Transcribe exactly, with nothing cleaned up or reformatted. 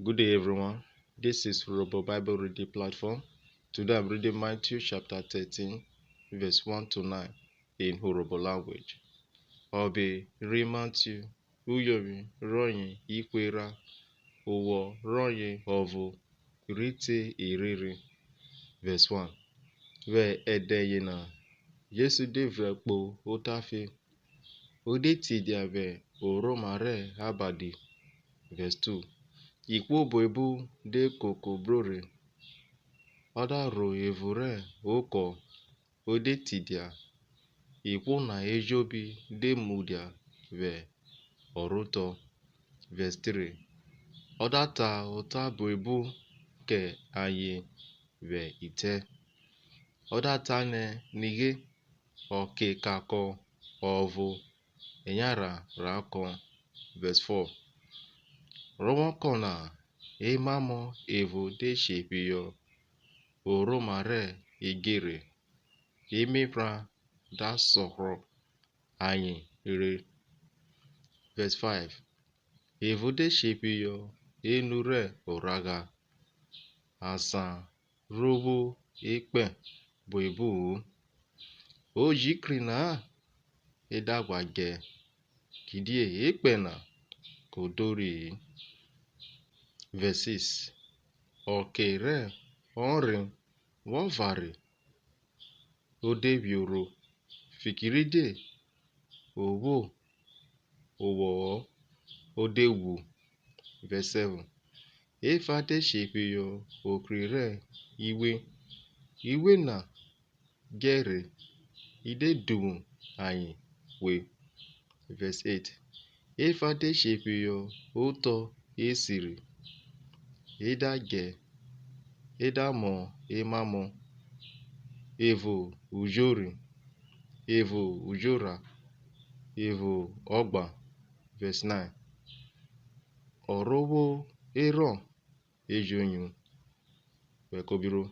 Good day, everyone. This is Urhobo Bible Reading Platform. Today I'm reading Matthew chapter thirteen, verse one to nine in Urhobo language. Ọbe ri Matthew, uyovwi rọye ihwe erha, owọ rọye ọvo rhi te irhirin. Verse one. Vwẹ ẹdẹ yena, Jesu de vrẹn kpo otafe, o de tidia vwẹ orhoma rẹ abadi. Verse two. Ihwo buebu de koko bro rhe, ọ da rho evun rẹ okọ, o de tidia, ihwo na ejobi de mudia vwẹ ọrhotọ. Verse three. Ọ da ta ota buebu kẹ ayen vwẹ itẹ. Ọ da ta nẹ, Nighe, ọke kakọ ọvo eyanran ra kọn. Verse four. Rọ vwọ kọn na, emamọ evo de shephiyọ orhoma rẹ idjerhe, emephran da sọhrọ ayen re. Verse five. Evo de shephiyọ enu rẹ oragha, asan ro vwo ekpẹn buebu-u. O ji kri na-a, e da ghwa djẹ, kidie ekpẹn na ko do rhi-i. Verse six. Ọke rẹ ọnre vwọ vare, o de vwiorho, fikiridie o vwo owọ-ọ, o de ghwu. Verse seven. Efa de shephiyọ ohri rẹ iwe, iwe na djẹ rhe, i de duvwu ayen hwe. Verse eight. Efa de shephiyọ otọ esiri, e da djẹ, e da mọ emamọ, evo ujori, evo ujorha, evo ọgba. Verse nine. Ọ ro vwo erhọn ejoyun vwẹ kobiro.